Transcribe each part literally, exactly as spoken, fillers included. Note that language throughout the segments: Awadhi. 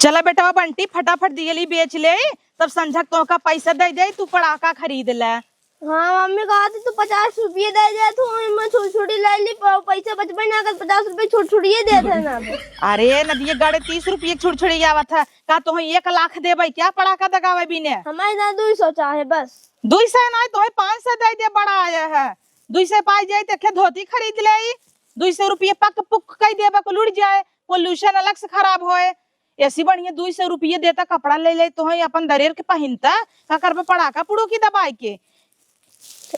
चला बेटवा बंटी, फटाफट दियली बेच ले, तब संझक तोहका पैसा दे दे, तू पड़ाका खरीद ले। हाँ मम्मी, कहा थी तू पचास रुपये दे दे, तू इनमें छुरछुरी ले ली, प-, पैसे बचबे ना कर, पचास रुपये छुरछुरिये दे दे ना अब। अरे नदिये गाड़े, तीस रुपये के छुरछुरी आवत है, का तोह एक लाख देबे क्या पड़ाका दगावे बिने? हमारे ना दुई सौ चाहे बस। दुई सौ ना, तोहे पाँच सौ दे दे, बड़ा आया है, दुई सौ पाई जाए तो एक धोती खरीद ले, दुई सौ रुपये पक पुक कई देबे, कुल उड़ जाए, पोल्यूशन अलग से खराब होए। ऐसी बढ़िया दुई सौ रुपये देता, कपड़ा ले ले, तोहे अपन दरेर के पहिनता, का करबे पड़ाका पुड़ो की दबाई के?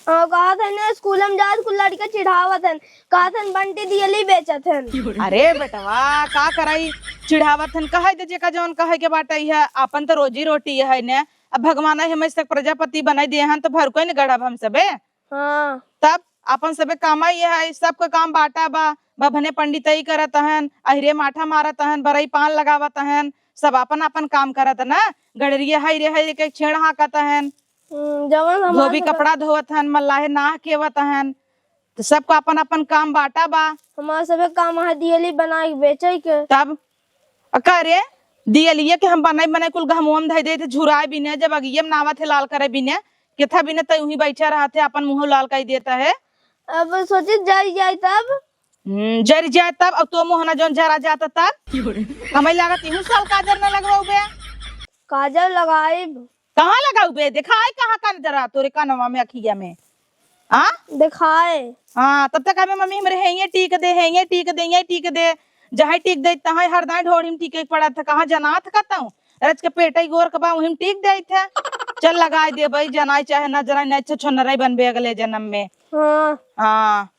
और कहत है ना, स्कूल में जात कुल लड़के चिढ़ावत हन, कहत हन बंटी दियली बेचत हन। अरे बेटवा, का कराई, चिढ़ावत हन, कहे दे जेका जौन कहे के बाटे है, अपन तो रोजी रोटी है ने। अब भगवान ही हमें से प्रजापति बनाई दे हन, तो भर कोई न गढ़ब हम सबे। हाँ। तब अपन सबे काम ही है, सबके काम बाटा बा, बभने पंडितई करत हन, अहिरे माठा मारत हन, बरई पान लगावत हन, सब अपन अपन काम करत ना। गड़रिया है रे है के छेड़ हाँकत हन, हम्म, जवन हमार धोबी सब कपड़ा धोवत हन, मल्लाहे नाह केवत हन, तो सबका अपन अपन काम बाटा बा। हमार सबे काम है दियली बनाए के बेचे के। तब अ का रे, दियलिये के हम बनाई बनाई कुल गहमुआ में धई देत है, झुराए बिने, जब अगिये में नावत है लाल करे बिने, केथा बिने तय उहीं बैठा रहत है, अपन मुँह लाल कई देता है। अब सोचित जरि जाए तब। हम्म, जरि जाए तब, अब तो मुँह ना जौन जरा जाता तब। हमें लागत इहू साल काजर ना लगवाउबे। काजर लगाइब। कहाँ लगाउबे? देखाए कहाँ काजर तोरे कनवा में, अखिया में? आ? देखाए। हाँ, तब तक हमें मम्मी हमरे हेंगे टीक दे, हेंगे टीक दे, हेंगे टीक दे, जहाँ टीक दे, तहाँ हर दाएं ढोढ़ी में टीके पड़त है। कहाँ जनात का तऊ? रच के पेटई गोर के बा, वहीं टीक दे थे। चल लगाए दे भाई, जनाई चाहे ना जनाई, नहीं अच्छा छोनरई बनबे अगले जन्म में। हाँ। हाँ।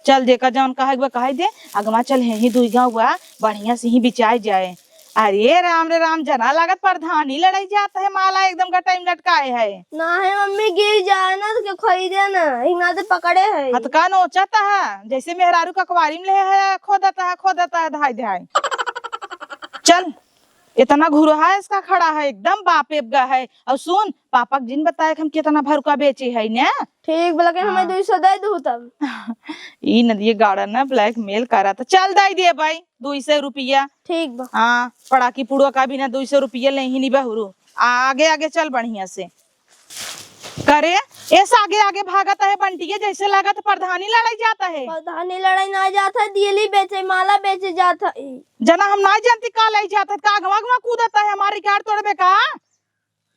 चल जेका जौन कहे के बा कहे दे, अगवा चल हेहीं दुई गाँव बा, बढ़िया से ही बिचाए जाए। अरे राम रे राम, जना लागत प्रधानी लड़ाई जात है, माला एकदम गटाई में लटकाए है। ना है मम्मी, गिर जाए ना तो के खरीदे ना, हिंगा से पकड़े है। हथका नोचत है, जैसे मेहरारू ककवारी में ले है, खोदत है, खोदत है, धाय धाय। चल, इतना घुरहा इसका खड़ा है, एकदम बाप एबगा है। और सुन, पापा के जिन बताए कि हम कितना भरुका बेचे है ने। ठीक, बोला कि हमें हाँ। दुई सौ दे दू तब। ई नदिये गाड़ा ना blackmail करा, तो चल दे दे भाई, दुई सौ रुपया। ठीक बा। हाँ, पड़ाकी पुड़वा का भी ना दुई सौ रुपया ले ही नहीं बहुरू। आगे आगे चल बढ़िया से। करे, ऐसा आगे आगे भागत है बंटिये, जैसे लागत प्रधानी लड़ाई जाता है। प्रधानी लड़ाई ना जात है, दियली बेचे, माला बेचे जात है। जना हम ना जानती का लई जात है, का अगवा अगवा कूदत है, हमारी कार तोड़बे का?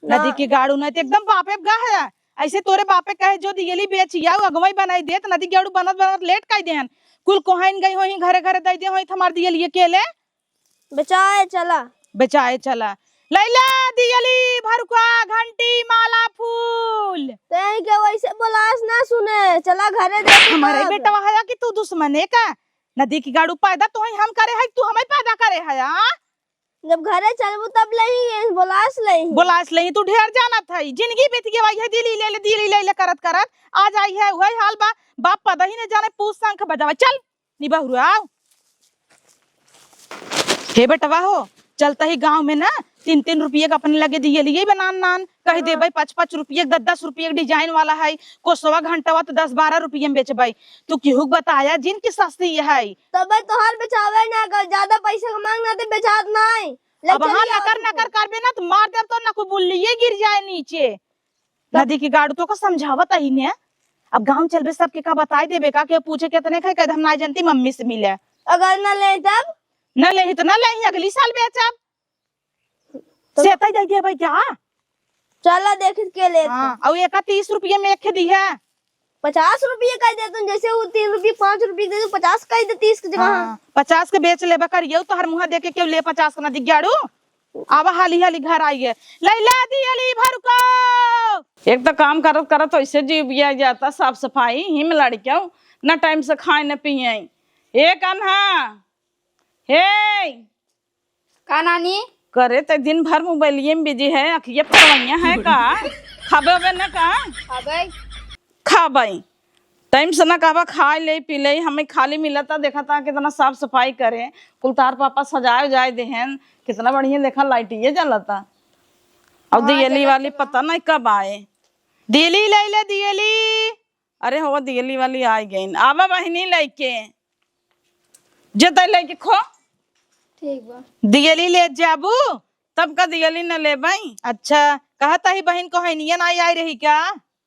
ना। नदी के गाड़ू नहीं तो एकदम बापे गा है। ऐसे तोरे बापे कहे जो दियली बेच आऊ, अगवई बनाई देत, नदी के गाड़ू बनत बनत लेट कई देहन। कुल कोहाइन गई होई घरे घरे दई दे होई, हमार दियली अकेले। बेचाए चला। बेचाए चला। लैला दियली, भरुका, घंटी, माला, फूल। तें के वैसे बोलास ना सुने, चला घरे दे दे हमारे तब। बेटवा है कि तू दुश्मने का? नदी की गाड़ू पैदा तो ही हम करे है, तू हमें पैदा करे है, हाँ? जब घरे चलबू तब लही, बोलास लही। बोलास लही, तू ढेर जानत है। जिंदगी बीत गई है, दिली ले ले, दिली ले ले करत करत। आ जाई है, वही हाल बा। बाप पदही ने जाने, पूछ शंख बजावे। चल, निबहुरु आओ। हे बेटवा हो, चलता ही गाँव में ना तीन तीन रुपये का अपने लगे दियलिये बनान नान, कह हाँ। देबै पाँच पाँच रुपये, दस दस रुपये के design वाला है, कोसवा घंटवा तो दस बारह रुपये में बेचबै। तू केहू के बताया जिन कि सस्ती है। तबे तोहार बेचावे ना कर, ज्यादा पैसा के मांग ना तो बेचात नाई। ले अब हाँ चलिए नकर और नकर करबे ना तो मार देब तो ना कोई बुल्लिये गिर जाए नीचे। तब नदी की गाड़ू तो को समझावत ही ने। अब गाँव चलबे सबके का बताई देबे का, के पूछे कितने खाए, कह हम ना जानती मम्मी से मिले। अगर ना ले तब? ना ले तो ना ले, अगली साल बेचब। तो सेतई दे देबे क्या? चला देखित के लेत हाँ, बा। और एका तीस रुपये में एक दी है। पचास रुपये का दे तुम, जैसे वो तीन रुपये, पाँच रुपये दे दो, पचास का ही दे, तीस की जगह। हाँ, पचास के बेच लेबे करियो, तोहर मुँह देखे केहू ले पचास का ना दिग्याड़ू। आवा हाली हाली घर आई है। लैला दियली भरुको। एक तो काम करत करत ऐसे जीव बिया जाता, साफ सफाई ही में लड़के ना टाइम से खाए न पिए। ए कान्हा, हे। का नानी? करे ते दिन भर मोबाइलिये में बिजी है, अखिये फरवैया है का? खाबे होबे न का? खाबे। खाबे। टाइम से ना कहबा खाए ले, पी ले, हमें खाली मिलता, देखा था कितना साफ सफाई करे, कुल तार पापा सजाए उजाए देहन, कितना बढ़िया देखा लाइटिये जलता। और हाँ, दियली जलत वाली बा। पता नहीं कब आए। दियली ले ले दियली। अरे हो, दियली वाली आ गई। आवा बहिनी लइके। जे तै लइके खो। ठीक बा। दियली ले जाबू, सबका दियली न लेबई। अच्छा, कहत ही बहिन कोहनिया ना आई रही का?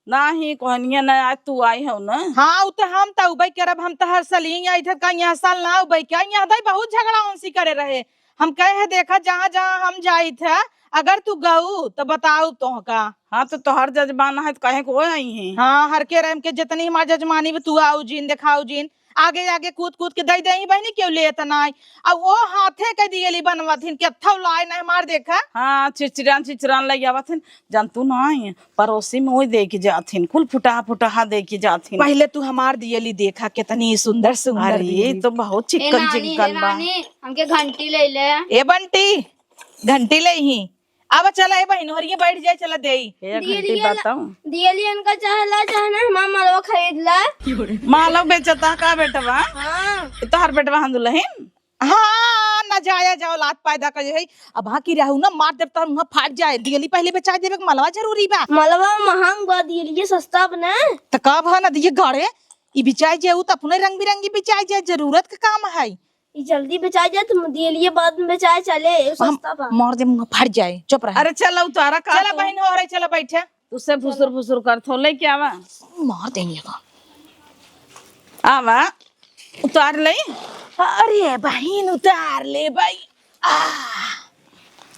नाही, कोहनिया ना, आज तू आई हो ना। हाँ, उ त हम त उबई करब, हम त हर साल ही आई थे, का यहाँ साल ना उबई का? यहाँ दाई बहुत झगड़ा उनसी करे रहे। हम कहे है, देखा, जहाँ जहाँ हम जाई थे, अगर तू गऊ त बताऊ तोहका। हाँ, तो तोहर जजमान है, त कहे को आई है। हाँ, हर के रैम के जितनी हमार जजमानी बा, तू आऊ जिन, देखाऊ जिन, आगे आगे कूद कूद के दई देही बहिनी, केहू लेत नाई। आ वो हाथे के दियली बनवत हिन, केथौ लाए नहीं मार देखा। हाँ, चिचरान चिचरान लइ आवत हिन, जानतू नाई, पड़ोसी में वही दे के जात हिन, कुल फुटहा फुटहा दे के जात हिन। पहिले तू हमार दियली देखा, कितनी सुंदर सुंदर अरे, ये दियली। तो बहुत ए चिकन नानी, चिकन ए बा। नानी, हमके घंटी ले ले। ए बंटी, घंटी ले ही। अब चला ए बहिन, हरिये बैठ जाए, चला देई। हे घंटी दियलिया ला-, बताऊं? दियलियन का चाहे ला, चाहे ना, हमार मलवा खरीद ला। मालव बेचता का बेटवा? हाँ। ई तोहर बेटवा हम दुल्हन? हाँ, ना जाया जाओ, लात पैदा कर है। अब हाँ की रहू ना, मार देब तोहर मुँह फाट जाए। दियली पहिले बेचाई देबे के मलवा जरूरी बा। मलवा महंग बा, दियलिया सस्ता बा ना। त का भा ना दिए गाड़े, ई बिचाई जाए, उ त अपने रंग बिरंगी बिचाई जाए, जरूरत के काम है। ई जल्दी बेचाई जाए, तुम दिए लिए बाद में बेचाए चले, ये हम सस्ता बा। मर दे, मुँह फट जाए, चुप रह। अरे चला उतारा का चला तू? बहिन हो रही, चला बैठे। तुझसे फुसुर फुसुर करत हो, लेके आवा। मार देंगे का। आवा, उतार ले। अरे बहिन, उतार ले भाई। आ,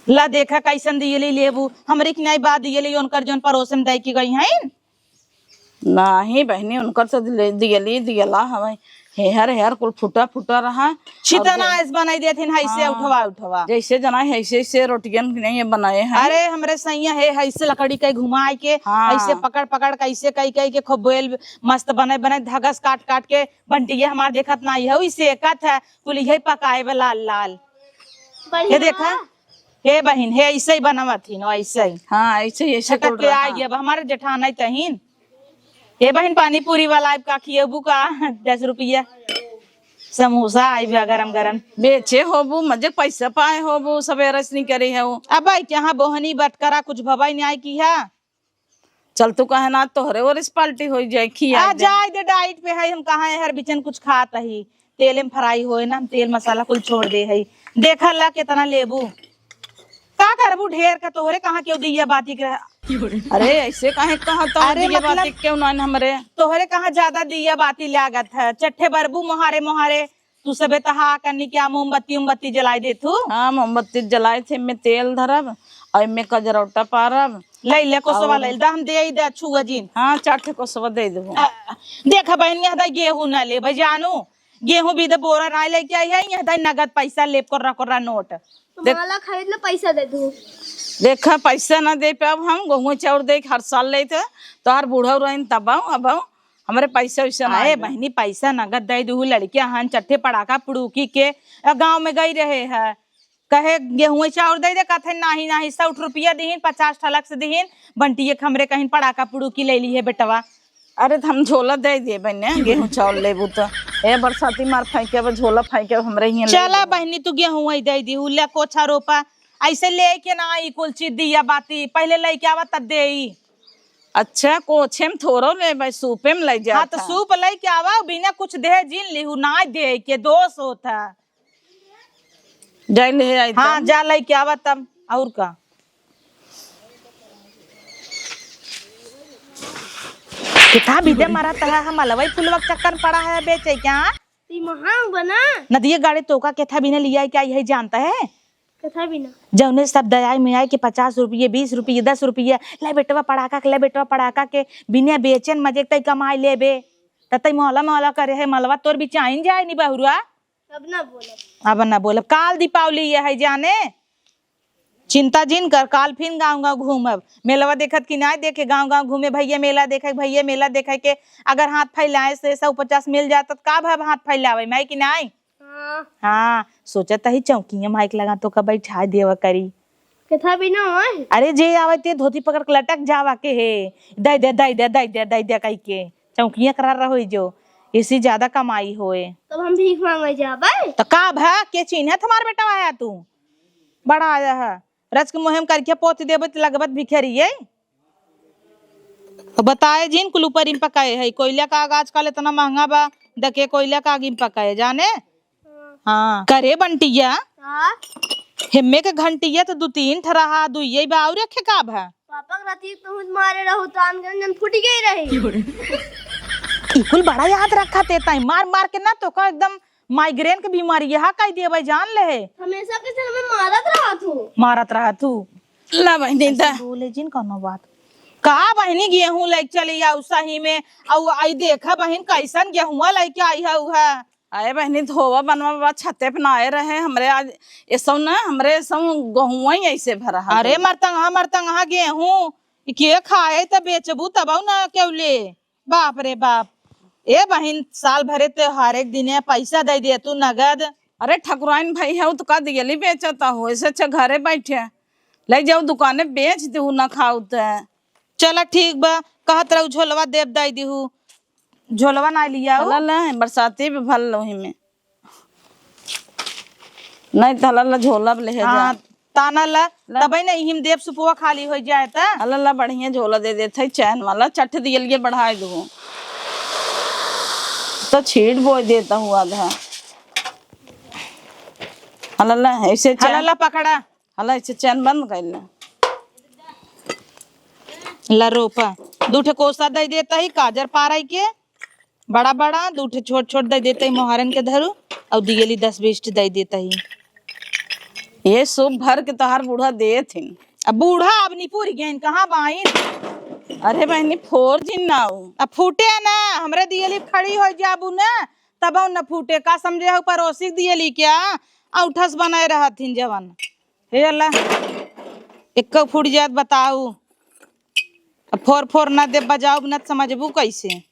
ला देखा कैसन दियली लेबू, हमरे के नहीं बा दियली, उनकर जौन पड़ोस में दे के गई हैं। नाही बहिनी, उनकर तो दिले-, दियली, दियला हवे। हेहर, हेहर कुल फुटा, फुटा रहा। छितना और ऐस बनाई देथिन, हैसे हाँ। उठवा, उठवा। जैसे जना है, ऐसे, ऐसे रोटियन नहीं ये बनाए हैं। अरे, हमरे सैया है, हैसे लकड़ी के घुमाए के, हाँ। ऐसे पकड़, पकड़, कैसे कई, कई के खूब बोल मस्त बने, बने, धगस काट, काट के बंटिया हमार देखत नाही है, इसे एकत है, कुल यही पकाए बा लाल, लाल। बढ़िया ये देखा, बा। हे बहिन, हे ऐसे ही बनवत हिन, ऐसे ही। हाँ, ऐसे ही, ऐसे छटक कुल के रहा। आ गया, अब हमारे जेठान है तहिन। हे बहिन, पानी पूरी वाला अब का खिएबू का? दस रुपया समोसा आई बा गरम गरम। बेचे होबू, मजे पैसा पाए होबू, सबेरे से नहीं करे हो। अब आई के यहाँ बोहनी बटकरा कुछ भवाई नहीं आई की है? चल तू कहे ना, तोहरे ओर से पार्टी हो जाए, खिया आ दे। जाए दे, डाइट पे है, हम कहाँ है, हर बिचन कुछ खात ही, तेल में फ्राई होए ना, हम तेल मसाला कुल छोड़ दे है। देखा ला कितना लेबू, का करबू ढेर का, तोहरे कहाँ केहू दिया बाती के रहा। अरे ऐसे काहे कहा तो अरे दिया मतलब बाती केहू ना हमरे। तोहरे कहाँ ज्यादा दिया बाती लागत है, चट्ठे बरबू मोहारे मोहारे, तू सबे त हा कनी क्या मोमबत्ती उमबत्ती जलाई देथू? हाँ, मोमबत्ती जलाई थे, एमे तेल धरब और एमे कजरौटा पारब। ले ले, कोसवा और ले ले, हम दे ही दे, छुआ जिन। हाँ, चार ठे कोसवा दे देबो। आ, देख बहन, यहाँ दाई गेहूं ना ले भाई जानू, गेहूं भी दे बोरा ना लेके आई है, यहाँ दाई नगद पैसा ले, कोर्रा कोर्रा नोट। तो देख माला खरीद ले, पैसा दे दू। देखा, पैसा ना दे पाब हम, गेहूं चाउर दे के हर साल लेते, तोहार बूढ़ा रहन तब आऊ, अब आऊ। हमरे पैसा वैसा ना आए आइबे। बहिनी, पैसा नगद दे दू, लड़कियां हन चट्ठे पड़ाका पुड़ूकी के, अ, गाँव में गई रहे है, कहे गेहूं चाउर दे दे, कहते नाही, नाही, सौ रुपया दिहिन, पचास ठलक से दिहिन, बंटिये के हमरे कहिन पड़ाका पुड़ूकी ले ली है बेटवा। अरे, त हम झोला दे देबे ने, गेहूं चाउर लेबू त। ए, बरसाती मार फेंके, अब झोला फेंके, हमरे हियां ले चला लेबू। बहिनी, तू गेहूं ही दे दी, उ ले कोछा रोपा, ऐसे लेके ना आई कुल चीज दिया बाती, पहिले लेके आवा तब दे ई। अच्छा, कोछे में थोड़ो लेबे, सूपे में ले जात हाँ, तो है। सूप लेके आवा, बिना कुछ दे जिन लिहू, ना दे के दोष होता। जाई ले आई हाँ, तब। जा लेके आवा तब, और का। कितना बिदे मारा तहा, हम अलवई फुलवा के चक्कर में पड़ा है, बेचे क्या? ती महांग बना। नदिये गाड़ी तोका केथा बिना लिया क्या यही जानता है? कथा भी ना। जौने सब दयाई में आए के पचास रुपये, बीस रुपये, दस रुपये, ले बेटवा पड़ाका के, ले बेटवा पड़ाका के, बिना बेचन मजे तई कमाई लेबे। त तई मोहला मोहला करे है, मलवा तोर बिचाइन जाए नी बहुरुआ। अब ना बोलब। अब ना बोलब। काल दीपावली ये है जाने। चिंता जिन कर, काल फिन गाँव गाँव घूमब। मेलवा देखत कि नाय देखे, गाँव गाँव घूमे भैया मेला देखे, भैया मेला देखे के। अगर हाथ फैलाए से सौ पचास मिल जात त का भब हाथ फैलावे, मैं कि नाय? हाँ। हाँ, सोचत ही चौकिया माइक लगा तो का बैठा देवा करी। कथा भी ना होय। अरे जे आवे ते धोती पकड़ के लटक जावा के हे। दे दे, दे दे, दे दे, दे दे कहि के। चौकिया करा रहो जो। इसी ज्यादा कमाई होए। तब हम भीख मांगे जाबे। त का भा, के चिन्हत हमार बेटा आया तू? बड़ा आया है। रच के मुँह में करके पोत देबे त लगबत भिखरिये। तो बताए जिन कुल ऊपर में पकाए है। कोयला का आग आजकल इतना महंगा बा, दके कोयला का आग में पकाए, जाने? हाँ। करे बंटिया, हाँ? हेम्मे के घंटिया तो दू तीन ठा रहा, दुइये बा, और रखे का भा? पापा के रतिया तो हुत मारे रहू, तो आन गन जन फूटि गई रही। ई कुल बड़ा याद रखा ते ताई, मार मार के ना तो का एकदम माइग्रेन के बीमारी यहाँ कई देवे, जान ले। हमेशा के सर में मारत रहा तू। मारत रहा तू। ला बहिनी, दा। बोले जिन कौनो बात। का बहिनी, गेहूं लेके चली आऊ सही में, अउ आई देखा बहिन, कैसन गेहुआ लेके आई है उ है। अरे बहिनी, धोवा बनवा बा, छते पे ना आए रहे हमरे, आज ऐसो ना, हमरे ऐसो गेहुआ ही ऐसे भरा है। अरे मरतंगहा, मरतंगहा गेहूं, ई के खाए त बेचबू तब ना केहू ले। बाप रे बाप। ए बहिन, साल भरे त्योहार एक दिने पैसा दे दे तू नगद। अरे ठकुराइन भाई है, तो का दियली बेचता हो, ऐसे अच्छा घरे बैठे ले जाओ दुकाने बेच दू, ना खाओ त। चला ठीक बा, कहत रहू झोलवा देब दे दिहू, झोलवा ना लिया। चला ले, बरसाती भी भर लो ही में। नहीं त हला ला झोला ले जा। हाँ, ताना ला, ला। तबे ना इहिम देब सुपुआ खाली हो जाए त। हला ला बढ़िया झोला दे देत है, चैन वाला, चट दियल के बढ़ाए दो। तो छीट बोए देता हूँ आधा। हला ला, ऐसे चैन। हला ला पकड़ा। हला ऐसे चैन बंद कर ले। ला रोपा। दू ठे कोसा दे देता ही, काजर पाराई के। बड़ा बड़ा, दू ठे छोट छोट दे देते ही, मोहारन के धरू, और दियली दस बीस ठे दे देते ही। ये सूप भर के तोहार बूढ़ा देत हिन। अब बूढ़ा अब निपुर गइन, कहाँ बाइन? अरे बहनी, फोर जिन ना हो। अब फूटे ना, हमरे दियली खड़ी हो जाबू ना, तब न फूटे। का समझे हो, पड़ोसी के दियली क्या? औठस बनाए रहत हिन जवन। हे अल्लाह, एक्को फूट जात बताऊ। अब फोर फोर ना दे बजाऊ, ना समझबू कैसे?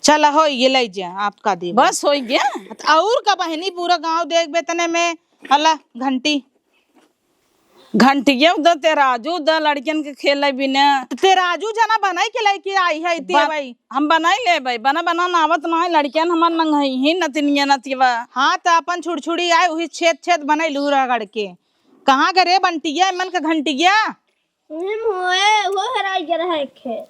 चल हो, ये ले जा, आपका दे। बस हो गया? त और का बहनी, पूरा गांव देख बेतने में। हला घंटी। घंटिया द, तेराजू द, लड़कियन के खेले बिना। तेराजू जना बनाई के लेके आई है, इतने बा-, भाई। हम बनाई ले भाई, बना बना ना आवत ना है, लड़कियन हमार नंगही ही नतिनिया नतिवा। हाँ, त अपन छुड़छुड़ी आए, उही छेद छेद बनाई लू रगड़ के। कहाँ गए रे बंटिया, एमन के घंटिया? उही में होए, वो हेराई गए रहे खे।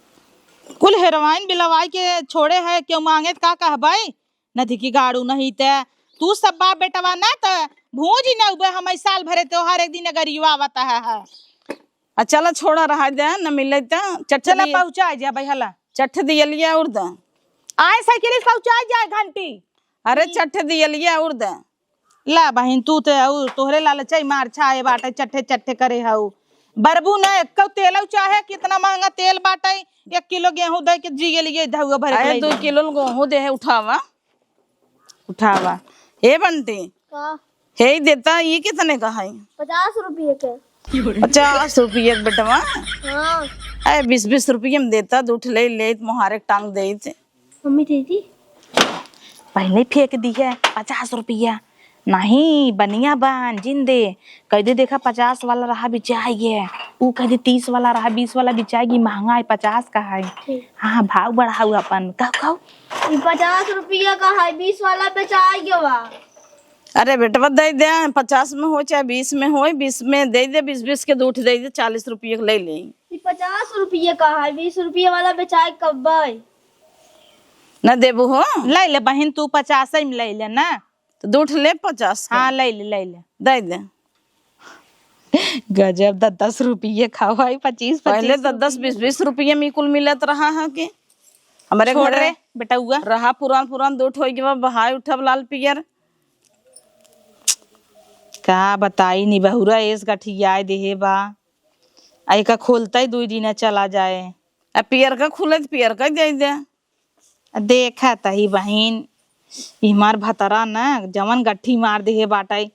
कुल हेरवाइन बिलवाई के छोड़े है, क्यों मांगे त का कहबाई? नदी की गाड़ू नहीं ते। तू सब बाप बेटवा ना त भूंज ही ना उबे, हम साल भरे त्योहार एक दिन गरियो आवत है, है। आ चला छोड़ा रहा दे, न मिले त चट चला दिए। पहुँचा जा भाई, हला। चट दियलिया उड़ द। आए साइकिल से पहुँचा जाए घंटी। अरे चट दियलिया उड़ द। ला बहिन, तू ते अउ तोहरे लालचई मार छाए बाटे, चट्ठे चट्ठे करे हऊ। बरबू न एक्को तेलऊ, चाहे कितना महंगा तेल बाटे, एक किलो गेहूं दे के जी गेलिए धउआ भरे के अरे, ले दू जा। किलो गेहूं दे है, उठावा। उठावा। ए बंटी, का? हे देता, ये कितने का है? पचास रुपये के। पचास रुपये के बेटवा? हाँ। अरे, बीस बीस रुपये में देता, दू ठे ले लेत, मोहारे के टांग देत। मम्मी दे दी। पहले फेंक दी है पचास रुपया। नहीं, बनिया बान, जिन दे। कह दे, देखा, पचास वाला रहा, बिचाई है। ऊ कह दे, तीस वाला रहा, बीस वाला बिचाई गी, महंगा है, पचास का है। ठीक। हाँ, भाव बढ़ाऊ अपन। कहो, कहो। ई पचास रुपया का है, बीस वाला बेचाई गवा। अरे बेटवा, दे दे, पचास में हो चाहे बीस में हो, बीस में दे दे, बीस बीस के दू ठे दे दे, चालीस रुपये के ले ले। ई पचास रुपये का है, बीस रुपये वाला बेचाई कब्बे। न देबू हो? ले ले बहिन, तू पचास में ले ले ना। तो दू ठे ले पचास का। हाँ, ले ले, ले ले। दे दे। गजब, दस दस रुपये खावाई, पच्चीस, पहले पच्चीस दस दस, रुपये। बीस बीस रुपये में कुल मिलत रहा है कि हमरे छोड़ घरे रे, बेटउआ। रहा पुरान पुरान दू ठो के बा, बहाई उठब लाल पियर। का बताई, निबहुरा एस गठियाए देहे बा। आ एका खोलतई दुई दिना चला जाए। आ पियर का खुले त पियर का दे दे। आ देखा तही बहिन, ई हमार भतरा न जवन गट्ठी मार देहे बाटई।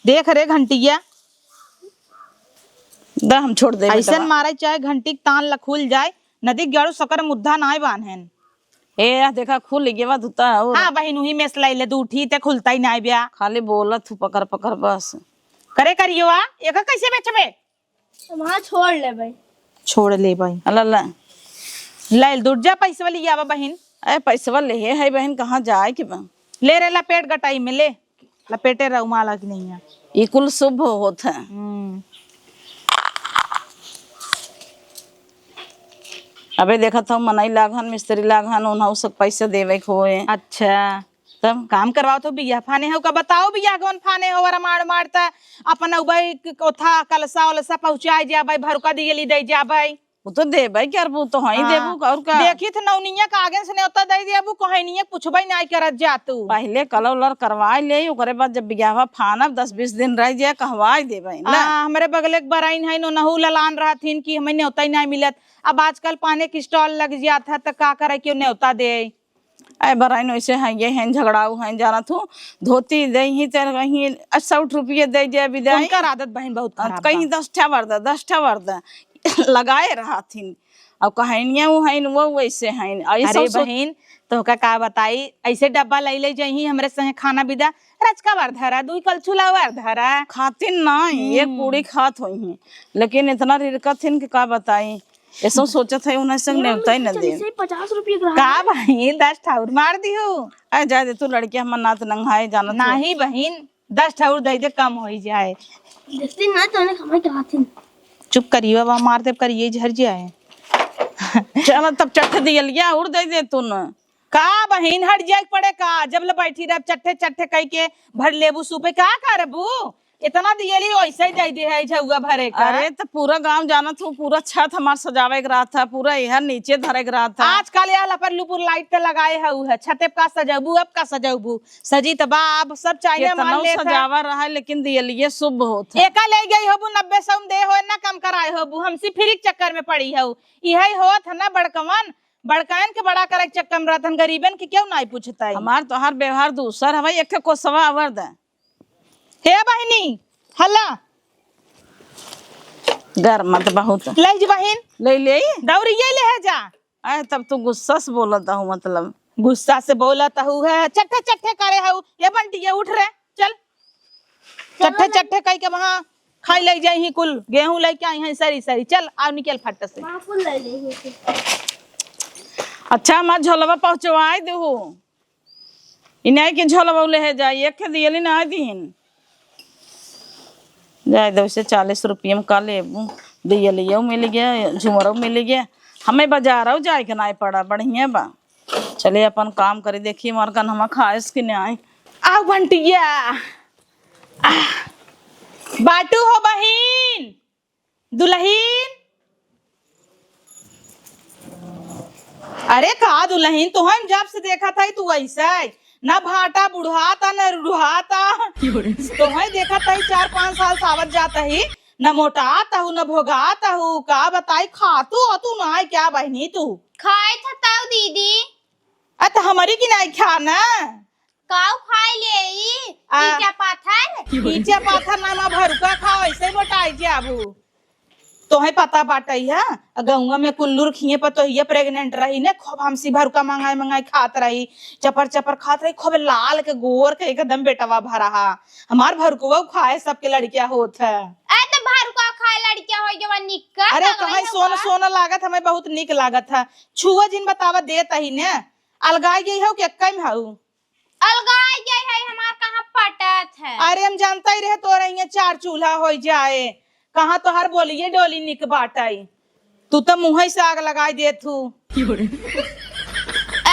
देख रे घंटिया। द हम छोड़ दे अइसन बेटवा। मारे चाहे घंटी के तान ल खुल जाए, नदी के गेड़ू सकर मुद्धा नाय बान्हेन। ए, आ देखा खुल गेवा धुता और हाँ बहिन, उही में से लइले दू ठी, ते खुलतई नाय ब्या। खाली बोलत हूँ पकर पकर बस। करे करियो आ, एका कैसे बेचबे? हम हाँ छोड़ लेबै। छोड़ लेबै। अला ला। लाइल दूर जा, पैसवा लियावा बहिन। अरे पैसवा लेहे है बहिन, कहाँ जाए के बा? ले रे लपेट गटाई में ले। लपेटे रहू माला की नहीं है। ई कुल शुभ होत है। हम्म। अबे देखत हूँ मनई लागन, मिस्त्री लागन, उन्हऊ सब पैसा देवे के होए। अच्छा। तब? काम करवाओ तो बियाह फाने हो का? बताओ बियाह कौन फाने हो, रमाड़ मारता अपन उबई क-, कोथा कलसा उलसा पहुँचाए जाबे, भरुका दियली दे जाबे। वो तो देबे करबू, तो हई हाँ। देबू, और का? देखी थ नौनिया का आगे से नेवता दे देबू, कहनिया पूछबे नाई करत जा तू। पहले कलर उलर करवाए ले, ओकरे बाद जब बियाहवा फानब, दस बीस दिन रह जाए, कहवाए देबे, ले। हाँ, हमरे बगले के बराइन है, नोनहू ललान रहथिन कि हमें नेवता ही नाई मिलत। अब आजकल पाने के stall लग जात है, त का करे, केहू नेवता दे। ए बराइन वैसे हैं, ये हैं, झगड़ाऊ हैं, जानत हूँ, धोती दे ही, तेरे कहीं साठ रुपये दे जे विदाई। उनकर आदत बहिन बहुत खराब कहीं बा। दस ठा वर्द, दस ठा वर्द लगाए रहथिन। अब कहनिया वो हैं, वो वैसे हैं। आ, ये अरे सब सोच बहिन, तोहका का बताई, ऐसे डब्बा ले ले जइही हमरे संगे खाना बिदा, रचका वर धरा, दुई कलछुला वर धरा। खातिन नहीं, एक हम्म। पूरी खात होई हैं, लेकिन इतना रिरकत हिन कि का बताई। ऐसो सोचत है, उन्हें संग नेवता ही न दे। पचास रुपये का का भाई, दस ठा और मार दियो। अरे जाए दे तू, लड़के हमर नात नंगाए जानत हो। नाही बहिन, दस ठा और दे दे, कम होई जाए। दस दिन ना तो उन्हें कमाई के हाथ ही। चुप करियो, अब मार दे, करिए झर जाए। चल तब चट्ठ दियलिया और दे दे तू न। का बहिन, हट जाए के पड़े का? जब ले बैठी रह चट्ठे चट्ठे कह के भर लेबू सूपे, का करबू? इतना दियली वैसे ही दे दे है झउआ भरे का। अरे, त पूरा गांव जानत हूँ, पूरा छत हमार सजावे के रहत है, पूरा यह नीचे धरे के रहत है। आजकल यह लपर लुपुर light त लगाए हऊ है, छते पे का सजबू, अब का सजबू? सजी त बा, अब सब चाहिए हमार केतनो लेखा। सजावा रहा है, लेकिन दियलिये शुभ होत है। एका ले गई होबू नब्बे सौ में दे होए ना कम कराए होबू, हमसे free के चक्कर में पड़ी हऊ। इहे होत है ना बड़कवन, बड़कायन के बड़ा करे के चक्कर में रहतन, गरीबन के केहू नाई पूछता है। हमार तोहार व्यवहार दूसर हवे, एक ठे कोसवा अवर दे। हे बहिनी, हल्ला। गरमत बहुत। ले जी बहिन। ले ले। दौड़िए ले है जा। आए, तब तू गुस्सा से बोलत हूँ, मतलब। गुस्सा से बोलत हूँ है, चट्ठे चट्ठे करे हऊ। ये बंटी, ये उठ रे, चल। चट्ठे चट्ठे कह के वहाँ खाई ले जाई ही कुल, गेहूं लेके आई हैं सरी सरी। चल, आओ निकल फट से। वहाँ कुल ले ले ही। अच्छा, हमार झोलवा पहुँचवाई देहू। इन्हें के झोलवा ले है जाई, एक दियली ना दीन। जाए दो से चालीस रुपये में का लेबू, दियलियो मिल गया, झुमरो मिल गया, हमें बाजारो जाए के नाई पड़ा, बढ़िया बा। चले अपन काम करे, देखी हमार गन्हवा खाएस कि नाई। आओ बंटिया, आह, बाटू हो बहिन, दुलहिन। अरे का दुलहिन, तोहन जब से देखा था तू ऐसा है, ना भाटा बुढ़ाता, ना रुढ़ाता। तोहन देखा था चार पाँच साल से आवत जाता ही, ना मोटाता हूँ, ना भोगाता हूँ। का बताई, खातू हो तू ना है क्या बहिनी तू? खाए था ताऊ दीदी। अ, त हमरी की नाई खा ना। काऊ खाए ले ई? आ। ईचा पाथर? ईचा पाथर ना, ना भरुका खाओ, ऐसे मोटाई जाबू। तोहे पता बाटई है, गौवा में कुल्लूर खिए पर तो ये pregnant रही ने, खूब हमसी भरुका मंगाए मंगाए खात रही, चपर चपर खात रही, खूब लाल के गोर के एकदम बेटवा भरा हा। हमार भरुकवा खाए सबके लड़किया होत है। ए, त भरुका खाए लड़किया होई गवा निक्का, अरे, कहीं सोन सोन लागत, हमें बहुत निक लागत है। छुआ जिन बतावा देत ही ने, अलगाई गई हो कि एक्का में हऊ? अलगाई गई है, हमार कहाँ पटत है? अरे, हम जानता ही रहे तोरे यहाँ चार चूल्हा होई जाए, कहाँ तोहार बोलिए डोली निक बाटई। तू तो मुँह से आग लगाई देत हू। ए,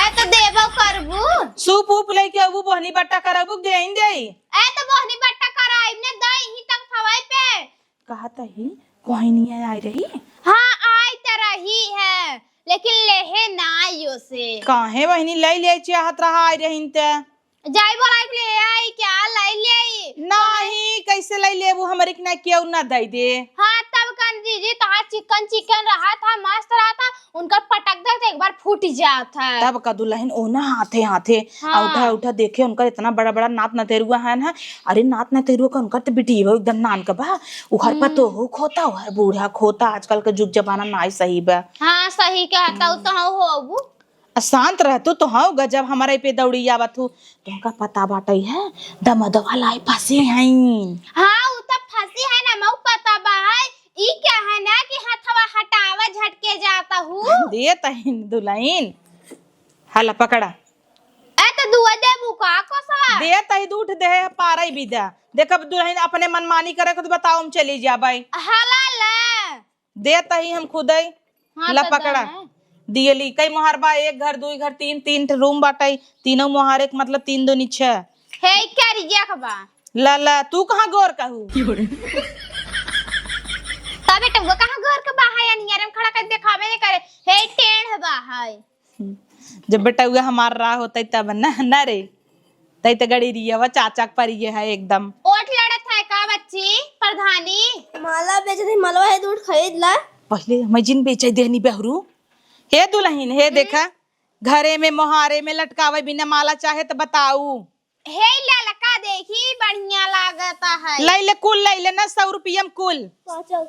तो देबो करबू। सूप ऊप लेके अबू, बोहनी बट्टा करबू, देइन देई। ए, तो बोहनी बट्टा कराई ने, दई ही तक थवाई पे। कहत ही, कोहिनिया आई रही? हाँ, आई त रही है, लेकिन लेहे ना आइयो से। काहे बहिनी, लई ले चाहत रहा, आई रही त? जाई बोलाई ले आई, क्या लई ले आई? नाही, कैसे लई लेबू, हमरे के ना केहू ना दई दे। हाँ, तब कन जीजी, तोहार चिकन चिकन रहा था, मस्त रहा था, उनकर पटक दे तो एक बार फूट जात है। तब का दुलहिन ओना हाथे हाथे हाँ। औठा औठा देखे, उनकर इतना बड़ा बड़ा नात नतेरुआ है ना। अरे नात नतेरुआ का उनकर तो बिटिया एकदम नान का बा, उहर हम्म। पतोहू खोता, उहर बूढ़ा खोता। आजकल का जुग जमाना नाई सही बा। हाँ, सही कहता हूँ, तो हाँ होबू। आ शांत रह तू, तो हाँ गजब हमारे पे दौड़ी आवत हूँ। तुमका पता बाटई है, दमदवा लाई फंसी हैं। हाँ, उ तो फंसी है ना, मऊ पता बा है। ई क्या है ना कि हथवा हटावा झटके जाता हूँ। देत ही दुलहिन, हला पकड़ा। ए, तो दुआ देबू का कोसवा? देत ही, दूठ दे, पारई बिदा। देख, अब दुलहिन अपने मनमानी करे, खुद बताओ, हम चली जाबई। हला ले। देत ही हम खुदई। हाँ, ला तो पकड़ा। दे। दियली कई मोहार बा, एक घर, दुई घर, तीन, तीन ठे रूम बाटइ, तीनों मोहार एक, मतलब तीन दूनी छह। हे, ई करिया के बा। ला, ला, तू कहाँ गोर कहू? तब बेटा, वो कहाँ गोर के बा है? अनियारे में खड़ा कर देखावे नहीं करे। हे, टेढ़ बा है। जब बेटा, उहे हमार राह होतइ तब न, न रे। तइ त गड़ी रिया, वो चाचा के परिये है एकदम। ओट लड़त है का बच्ची, प्रधानी? माला बेचत है, मलवा है, दूध खरीद ला। पहिले हमें जिन बेचे देहनी बेहरू। हे दुलहिन, हे हम्म। देखा, घरे में मोहारे में लटकावे बिना माला चाहे त बताऊ। हे ललका देखी, बढ़िया लागत है। लइले कुल, लइले ना, सौ रुपया में कुल। पाँचौ।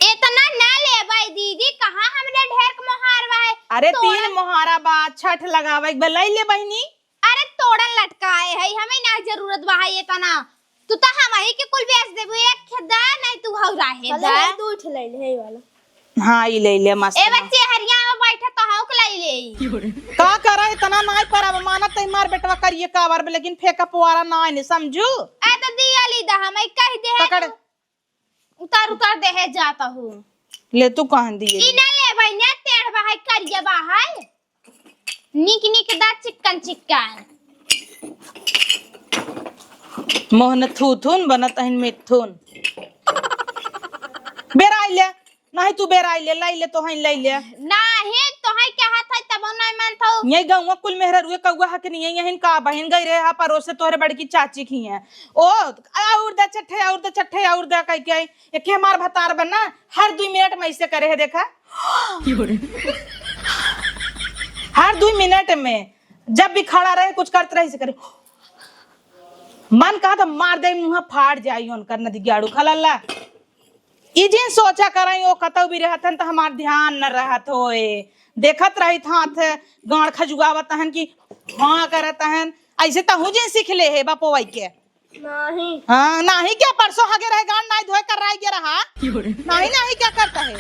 इतना ना लेबै दीदी, कहाँ हमरे ढेर के मोहार बा है? अरे तोड़ा तीन मोहारा बा, छठ लगावे के बा, लइले बहिनी। अरे तोड़न लटकाए है, हमें ना जरूरत बा है इतना। तू तो हमही के कुल बेच देबू, एक खेत दा, नहीं तू हौ राहे भले दा। नहीं, दू ठे लइले है वाला। हाँ, ई लइले मस्त ए बा। बच्चे हरिया में बैठे तो हौक लइले। का करा इतना नाई पर अब मानत है मार बेटवा करिए कावर में, लेकिन फेंका पुआरा ना आने समझू। ए तो दिया ली दा, हमें कह दे है पकड़। तू उतार उतार दे है जाता हूँ। ले तू कहाँ दिए? ई ना लेबै ने, टेढ़ बा है, करिया बा है। निक निक दा चिक्कन चिक्कन। मोहन थूथुन बनत हन मिथुन। बेराइले, नहीं तू बेराइले, लइले तो हन लइले। नहीं, तो है क्या हाथ है तब नहीं मानत हूँ। यही गौवा कुल मेहररुए कौवा हकनी है, यहिन का बहिन गई रहे हा परोसे तोहरे बड़की चाची की है। ओ, और दा चट्ठे, और दा चट्ठे, और दा कह के आई। एके हमार भतार बना, हर दुई मिनट में ऐसे करे है, देखा। हर दुई मिनट में जब भी खड़ा रहे, कुछ करत रहे, ऐसे करे। मन कहा तो मार दे, मुँह फाड़ जाई उनकर नदी गाड़ू खलल्ला। ई जिन सोचा कराई, ओ कतौ भी रहत हन, त हमार ध्यान न रहत होए। देखत रहित हाथ गाड़ खजुआवत हन कि हाँ करत हन। ऐसे तहू जिन सीख ले है बापोई के। नाही। हाँ, नाही क्या परसों हगे रहे, गांड नाही धोए कर रहा, ये रहा। नाही, नाही क्या करता है?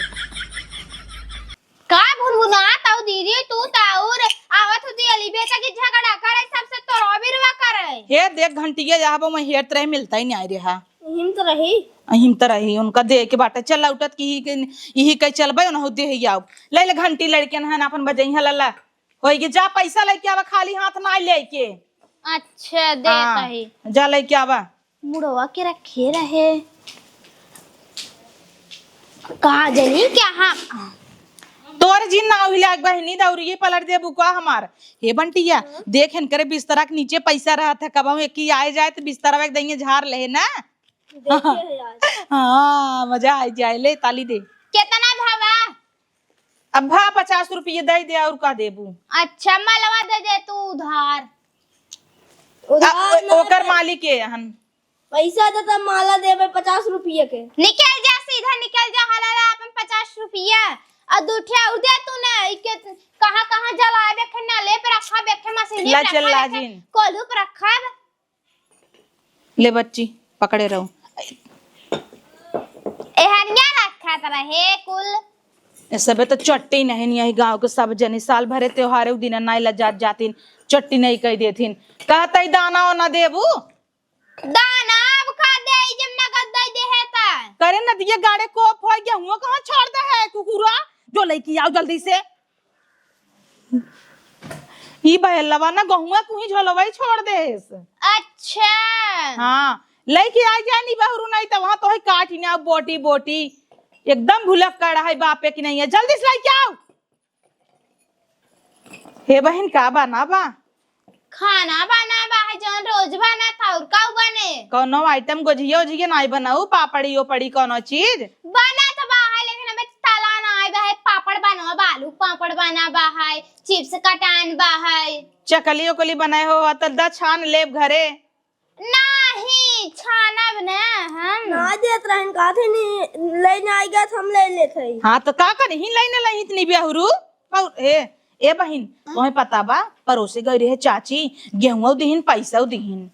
का भुनभुनात हौ दीदी, तू त और आवत होती अली बेटा की झगड़ा करे, सबसे तोरो बिरवा करे। हे देख घंटिया, यहाँ पर मैं हेरत रहे, मिलता ही नहीं रहा। हिम तो रही। हिम तो रही, उनका दे के बाटे, चल उठत की ही के, यही कह चलबे, उन्हों दे ही आओ। ले ले घंटी लड़के न हन, अपन बजई है लल्ला। होई गे, जा पैसा लेके आवा, खाली हाथ ना लेके। अच्छा, दे हाँ, तही। जा लेके आवा। मुड़वा के रखे रहे। का जनी क्या हम तोर जिन ना हिला एक बहिनी दौरिये पलट देबू का हमार। हे बंटिया, हाँ? देख इनकरे बिस्तरा के नीचे पैसा रहत है, कबहूँ एक ही आए जाए तो बिस्तरा एक दइये झार ले ना। देखे है आज। हाँ, मजा आ जाए, ले ताली दे। कितना भावा? अब भा पचास रुपये दे दे, और का देबू? अच्छा, मलवा दे दे तू उधार। उधार आ, ओ-, ना ओकर दे। मालिक के हन। पैसा दे तब माला देबे पचास रुपये के। निकल जा, सीधा निकल जा, हलाला अपन पचास रुपया। आ दू ठे और दे तू ना, इके कहाँ कहाँ जलावे के ना ले पे रखा, बेखे मशीन ला पे चल रखा, ला बेखे जिन। कोल्हू पे रखा। ले बच्ची, पकड़े रहो। एहनिया रखत रहे कुल। ए सबे तो चट्टी नहीं, यही गाँव के सब जनी साल भरे त्योहारे उ दिन नाई लजात जातिन, चट्टी नहीं कह देथिन। कहतई दाना ओना देबू? दाना अब का देई जब नगद दे दे है त? करे नदिया गाड़े कोप होई, गेहुआ कहाँ छोड़ दे है कुकुरा? जो लेके आओ जल्दी से। ई बहेलवा ना गहुआ कुही झोलवा ही छोड़ देस। अच्छा। हाँ, लेके आ जानी बहरू, नहीं तो वहाँ तो है काटी ना बोटी बोटी। एकदम भुलक्कड़ है बापे की नहीं है, जल्दी से लेके आओ। हे बहिन, का बना बा? खाना बना बा है, जौन रोज बना था, और का बने? कौनो आइटम गोझिया ओझिया नाई बनाऊ, पापड़ी ओपड़ी कौनो चीज? बना तो बा है, लेकिन अबे तला ना आए बा है, पापड़ बना बा, आलू पापड़ बना बा है, चिप्स कटान बा है। चकली ओकली बनाए हो, त द छान लेब घरे। नाही, छानब ना हम। ना देत रहन, कहत हई, "नी, लेने आई गया, हम ले लेत हई।" हाँ, तो का करी, ही लेने लाई इतनी बेहरू। और, ए, ए बहिन, हाँ? तोहे पता बा, परोसे गई रहे चाची, गेहुआ दिहिन, पैसा दिहिन।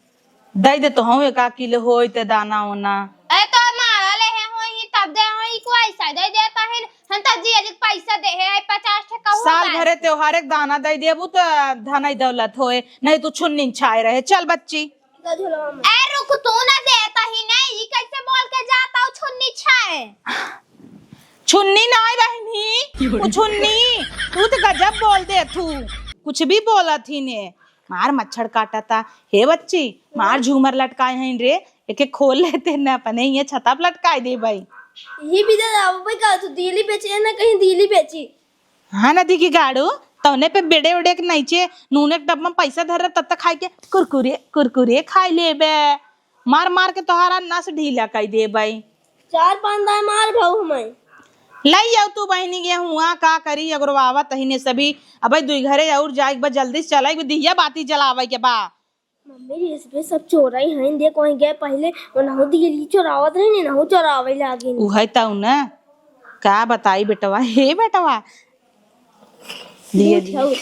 दे दे तो हम एक आध किलो होई ते दाना ओना। ए, तो मारा ले है होई, तब दे होई, को ऐसा दे देता है, हम तो जिया जी पैसा दे है, पचास ठे कहूँ साल बा। भरे त्योहार एक दाना दे देबू, तो धन दौलत होए, नहीं तो छुन्नी छाए रहे। चल बच्ची। ए, रुक, तू ना देता ही नहीं, ई कैसे बोल के जाता हूँ, छुन्नी छाए? छुन्नी ना आई बहिनी, कुछ नहीं, तू तो गजब बोल दे थू, कुछ भी बोलत ही ने। मार मच्छर काटता। हे बच्ची, मार झूमर लटकाए हैं रे, एके खोल लेते न, अपने ये छता पे लटकाए दे भाई। यही भी दादा, अब भाई का तू दियली बेचे ना, कहीं दियली बेची। हाँ ना, देखी गाड़ू, तौने पे बेड़े उड़े के नइचे नूने के डब्बा में पैसा धर रहा, तब तक खाए के कुरकुरे, कुरकुरे खाए लेबे। मार मार के तोहारा नस ढीला कई देबे। चार पाँच दाए मार भाऊ हमें। लई आऊ तू बहिनी गेहुआ, का करी, अगरवावत ही ने सभी। अबे दुई घरे और जाए के बा, जल्दी से चला, एक दिया बाती जलावे के बा। मम्मी, रे इसमें सब चोरई हैं, देख वहीं गए पहले, उन्हों दियली चोरावत रहे, इन्हों चोरावे लागे। उहे तउ न, का बताई बेटवा, हे बेटवा, दियली, झूठ है,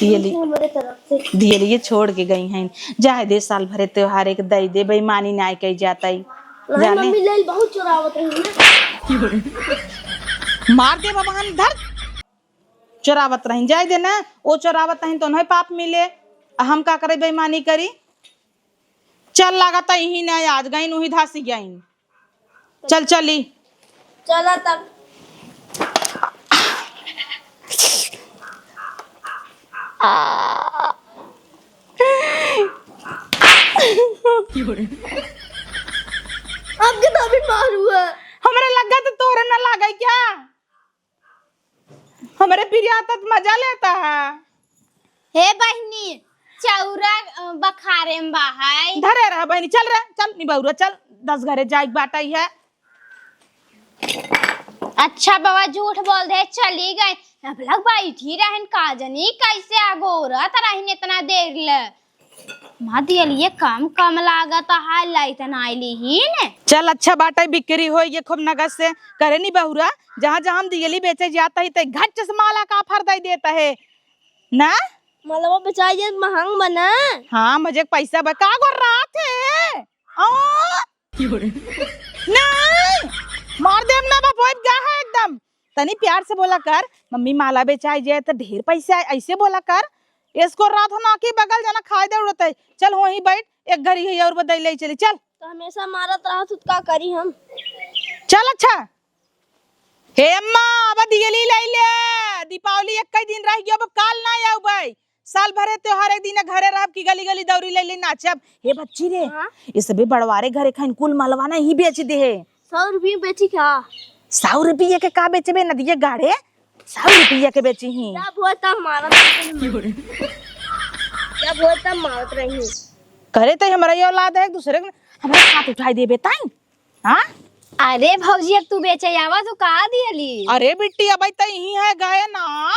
दियली, झूठ है हमारे तरफ से। दियली ये छोड़ के गई हैं। जाए दे, साल भरे त्योहार एक दई दे, बेईमानी नाय कही जाता ही। नहीं जाने। मम्मी, ले बहुत चोरावत रही ना। मार दे बाबा, हम धर। चोरावत रहिन, जाए दे ना, ओ चोरावत रहिन तो उन्हें पाप मिले, आ हम का करे, बेईमानी करी। चल, लागत है यही ना आज गइन, उही धासी गइन। चल, चली। चला तब। अब के तो भी मार हुआ। हमरा लगा तो तोरे ना लागे क्या? हमरे पिरिया तक मजा लेता है। हे बहिनी, चौरा, अ, बखारे में बा है। धरे रह बहिनी, चल रे, चल निबौरा, चल, दस घरे जाइक बाटइ है। अच्छा बाबा, झूठ बोल दे, चली गए। अब लग बैठी रहन, का जनी कैसे अगोरत रहन इतना देर ले। माँ, दियलिए कम कम लागत है, लाइत नाई लिहीन। चल, अच्छा बाटे, बिक्री होई ये खूब नगद से। करे नी बहुरा, जहाँ जहाँ हम दियली बेचे जाता ही, ते घच से माला का फर दई देता है ना। मलवा बेचाई जे महंग बना। हाँ, मजे के पैसा बा। का गो रात है? आ? नहीं, मार देब ना बाप, होइब गा है एकदम। तनी प्यार से बोला कर, "मम्मी, माला बेचाई जाए तो ढेर पैसा आए," ऐसे बोला कर। इसको रात हो ना की बगल जाना खाए दे उड़त है। चल वहीं बैठ, एक घड़ी है और बदल ले चली, चल। तो हमेशा मारत रहा तू, का करी हम? चल अच्छा। हे अम्मा, अब दियली ले ले, दीपावली एक कई दिन रह गयो, अब काल ना आउबै। साल भरे त्योहार एक दिन घरे रहब कि गली गली दौरी ले ले नाचब। हे बच्ची रे, हाँ? ये सभी बड़वारे घरे खाइन कुल मलवा ना ही बेच दे है। सौ रुपये बेची क्या? सौ रुपये के का बेचबे नदिये गाड़े? सौ रुपये के बेची ही। जब होए तब मारत रही। जब होए तब मारत रही। करे तो हमरा ये औलाद है, एक दूसरे के हमरा हाथ उठाई देबे ताई। हाँ? अरे भौजी, अब तू बेचे आवा तो का दियली? अरे बिट्टी, अब तई ही है गए ना।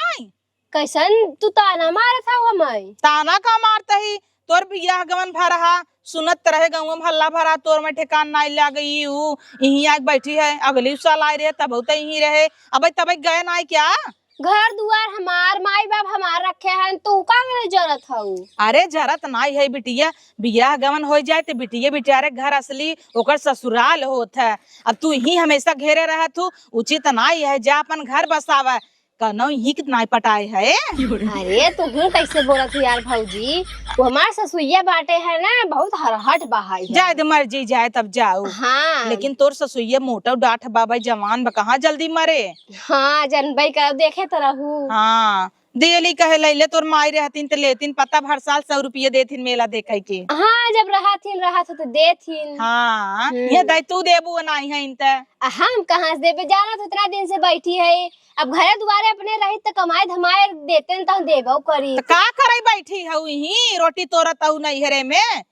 कैसन तू ताना मारत हऊ हमें? ताना का मारत ही? तोर बियाह गवन भरहा, सुनत रहे गउँवा में हल्ला भरा, तोर में ठेकान नाई लाग ई ऊ, इहीं आके बैठी है। अगली साल आए रहे, तब तो इहीं रहे, अब तब गए नाई क्या? घर दुआर हमार, माई बाप हमार रखे हैं, तू का करे जरत हऊ? अरे जरत नाई है बिटिया, बियाह गवन हो जाए तो बिटिया बिचारे घर असली ओकर ससुराल होत है। अब तू ही हमेशा घेरे रहत हू, उचित नाई है, जा अपन घर बसावा। कनौ ही कितना पटाए है। अरे, तुहूँ कैसे बोलत हो यार भौजी? वो हमार ससुइया बाटे है ना, बहुत हरहट बहाई है। जाए दे, मर्जी जाए तब जाओ। हाँ। लेकिन तोर ससुइया मोटा डाठ बा भाई, जवान बा, कहाँ जल्दी मरे। हाँ, जनबई करब, देखे तो रहू। हाँ, देली कहे लैले तोर माई रहतीन त लेतीन, पता भर साल सौ रुपये देतीन मेला देखे के। हाँ, जब रहतीन, रहत हो तो देतीन। हाँ, हम्म। ये दाई तू देबू नाई है इन त। आ हम कहाँ से देबे, जानत हो इतना दिन से बैठी है, अब घरे दुआरे अपने रही त कमाए धमाए देते न, तहु देबो करी। त का करे बैठी हऊ इहीं, रोटी तोरत हऊ नैहरे में?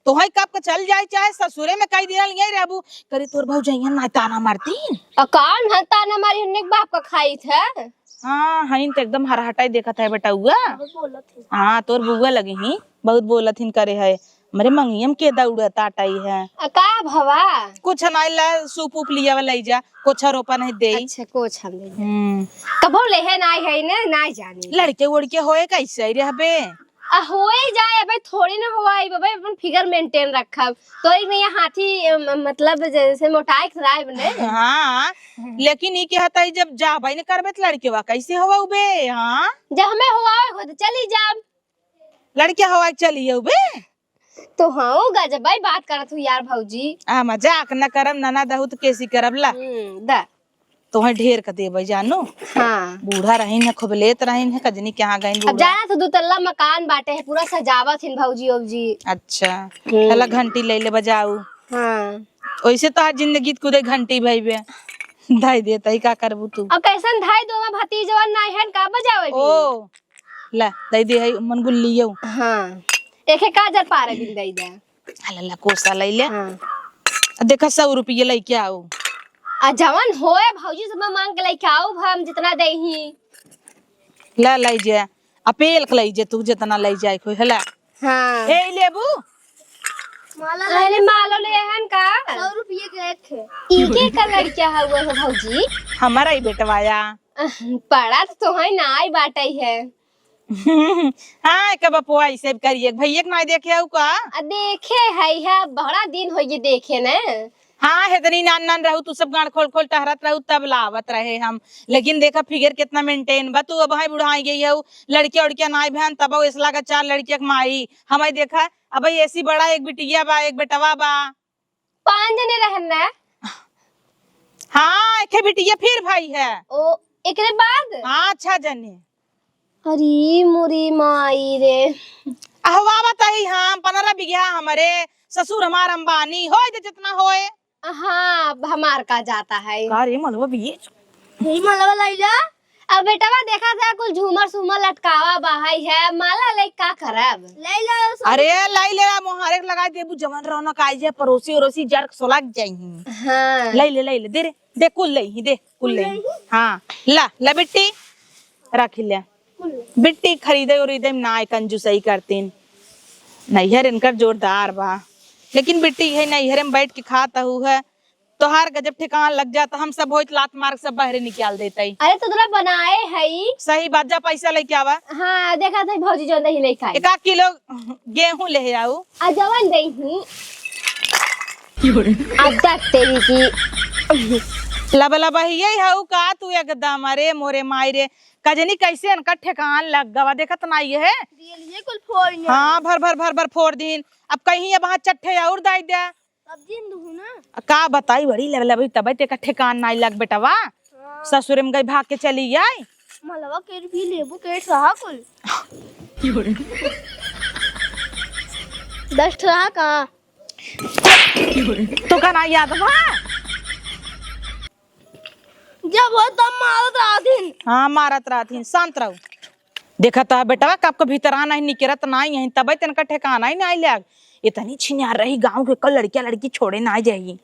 तोहई कब के चल जाए, चाहे ससुरे में कई दिन यहीं रहबू, करे तोर भौजैया ना ताना मारतीन। आ कौन है ताना मारी, उन्ने के बाप का खाई थे। हाँ, हईन त एकदम हरहटाई देखत है बेटउआ। बहुत बोलत है। हाँ, तोर बुआ लगी ही, बहुत बोलत हिन करे है। हमरे मंगियम के दौड़त आटाई है। आ, का भवा? कुछ नाई ला, सूप ऊप लिया वाला जा, कोछा रोपा नहीं देई। अच्छा, कोछा ले जा। हम्म। कबो लेहे नाई है ने, नाई जानी। लड़के वड़के होए कैसे ही रहबे? आ, होए जाए, अबे थोड़ी ना होए, अबे अपन figure maintain रखब। तो एक नहीं हाथी, अ, म-, मतलब जैसे मोटाए के राय बने। हाँ, लेकिन ई कहता है जब जाबे न करबे त लड़के वा कैसे होबे? हाँ? जब हमें होआवे हो तो चली जाब। लड़के हवा के चली अउबे। तो हाँ, गजबाई बात करत हूँ यार भौजी। आ, मजाक न करब, ननद अहू त केसी करब ला। हम्म, दा। तोहे ढेर क देबै जानू। हाँ। बूढ़ा रहिन है, खूब लेत रहिन है, कजनी कहाँ गइन अब बूढ़ा। जाना तो दू तल्ला मकान बाटे है, पूरा सजावत हिन भौजी ओबजी। अच्छा। हम्म। हला घंटी लइ ले बजाऊ। हाँ। ओइसे तो आज जिंदगी कुदे घंटी भइबे। धाई देतई का करबू तू? अब कैसन धाई दो भतीजवा नाई हन का बजावे भी? ओ, ला, दइ दे है मन गुल्लियो। हाँ। एके काजर पारे बिन दइ दे। आ ला, ला, कोसा लइ ले। हाँ। आ देखा, सौ रुपये लइके आऊ। आ जवन होए भौजी से मांग के लइके आऊ, हम जितना देही। ला, लइ जे। आ पेल के लइ जे, तू जितना लइ जाए कोई, हला। हाँ। ए, ई लेबू? माला अरे, मालो ले हन का? सौ रुपये के एक है। इनके का लड़किया हउए हो भौजी? हमारा ही बेटवाया। अह, पड़ा तो तोहई नाई बाटई है। हाँ, एक बपुआ ऐसे करिए, भैया के नाई देखे हउ का? आ, देखे है, है, बड़ा दिन होइ गए देखे न। हाँ, हेतनी नान नान रहू, तू सब गांड खोल खोल टहरत रहू, तब लावत रहे हम। लेकिन देखा, फिगर कितना maintain बा। तू अब है बुढ़ाई गई हउ, लड़किया उड़किया नाई बहन, तब ऐसा लगा चार लड़किया के माई। हमारी देखा, अब ऐसी बड़ा एक बिटिया बा, एक बेटवा बा। पाँच जने रहन ना? हाँ, एक बिटिया फिर भाई है। ओ, एकरे बाद? हाँ, छह जने। अरे मोरी माई रे। अहवा बताई हम, पन्द्रह बीघा हमरे, ससुर हमार अंबानी, होए दे जितना होए। हाँ, अब हमार का जाता है। का रे मलवा बीच? यही मलवा लइ जा। अब बेटवा देखा था, कुल झूमर सूमर लटकावा बाहई है, माला लइ का करब? लइ ला सब। अरे, लइ ले, मोहारे के लगाई देबू, जवन रौनक आई जाए, पड़ोसी उड़ोसी जर सोलग जाई। हाँ। लइ ले, लइ ले, दे रे, दे, कुल लइ ही, दे, कुल कुल लइ ही। लइ ही? हाँ, ला, ला बिट्टी, रख ले। कुल लइ। बिट्टी खरीदे उरीदे में ना आए, कंजूसई करतीन। नैहर इनकर जोरदार बा, लेकिन बिट्टी है नैहरे में बैठ के खात हू है, तोहार गजब ठिकान लग जात, हम सब होइत लात मार के सब बहरे निकाल देतई। अरे तो तोरा बनाए हई। सही बात, जा पैसा लइके आवा। हाँ, देखा था भौजी जौन दही लइके आई। एक आध किलो गेहूं ले आऊ। आ जवन दही। अब तक तेरी की। लब लब ही यही हऊ का तू एकदम, अरे मोरे माई रे, कजनी कैसे इनका ठेकान लग गवा, देखत नाई है। ये कुल फोड़ लिया। हाँ, भर भर भर भर फोड़ दीन। अब कहीं अब वहाँ चट्ठे और दाई दे। अब जिन दुहू ना। का बताई, बड़ी लबलबी तबे ते का ठेकान नाई लग बेटवा। हाँ। ससुरे में गई भाग के चली आई। मलवा के भी लेबू के रहा कुल। दस ठो रहा का? तो का ना याद बा? जब हो तब मारत रहथिन। हाँ, मारत रहथिन, शांत रहो। देखत ह बेटवा, कब के भीतरा नहीं निकरत नाई है, तबे तनका ठेकाना ही नाई लाग। इतनी छिनार रही गाँव के, कल लड़किया लड़की छोड़े ना जाई,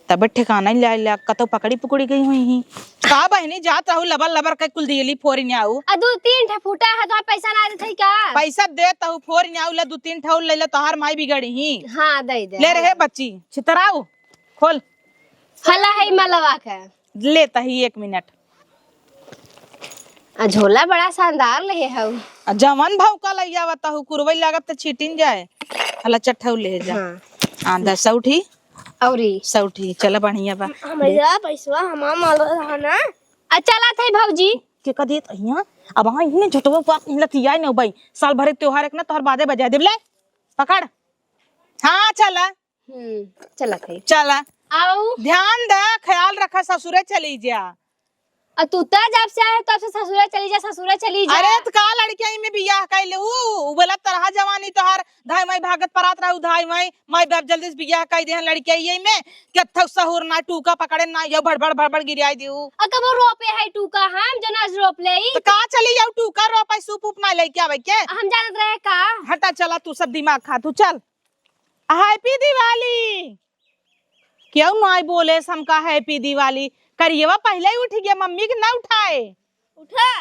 तबे ठेकाना ही लाग, लाग, कतौ पकड़ी पकड़ी गई हुई ही। का बहनी, जात रहू लबर लबर के कुल दियली फोरी ने आऊ। आ दू तीन ठा फूटा है, तो पैसा ना देते का? पैसा देत हूँ, फोरी ने आऊ, ला दू तीन ठा ले ला, तोहार माई बिगड़ी ही। हाँ, दे दे। ले रहे बच्ची, छितराऊ, खोल। हला है मलवा के। ले तही एक मिनट। आ झोला बड़ा शानदार ले हऊ। आ जवन भाव का लइया बताहू, कुरवई लागत त छीटिन जाए। हला चट्ठऊ ले जा। हाँ। आंधा सौठी। औरी? सौठी, चला बढ़िया बा। हमारा पैसवा हमार माल रहा ना। आ चला थे भौजी। के का देत अहिया? अब हाँ, इन्हें झोटवा पास नहीं लतिया न भाई। साल भर के त्योहार एक ना तोहर बादे बजा देब ले। पकड़। हाँ, चला। हम्म, चलत है। चला। आऊ? ध्यान द, ख्याल रखा, ससुरे चली जा। आ तू त जब से आए तब से ससुरे चली जा, ससुरे चली जा। अरे त का लड़किया में बियाह कैले उ, उ बोला तरहा जवानी तोहार, धाई माई भागत परात रहू, धाई माई, माई बाप जल्दी से बियाह कर देहन लड़किया में, केथौ सहूर ना, टूका पकड़े ना, यो भड़बड़ भड़बड़ गिराई देऊ। आ कबो रोपे है टूका हम, जो ना रोप लेई। त का चली जाऊ टूका रोपे, सूप उप ना लेके आवे के? हम जानत रहे का? हटा चला, तू सब दिमाग खा, तू चल। Happy Diwali। क्यों नाई बोले हमका Happy Diwali? करिएवा पहले ही उठ गया, मम्मी के ना उठाए। उठा।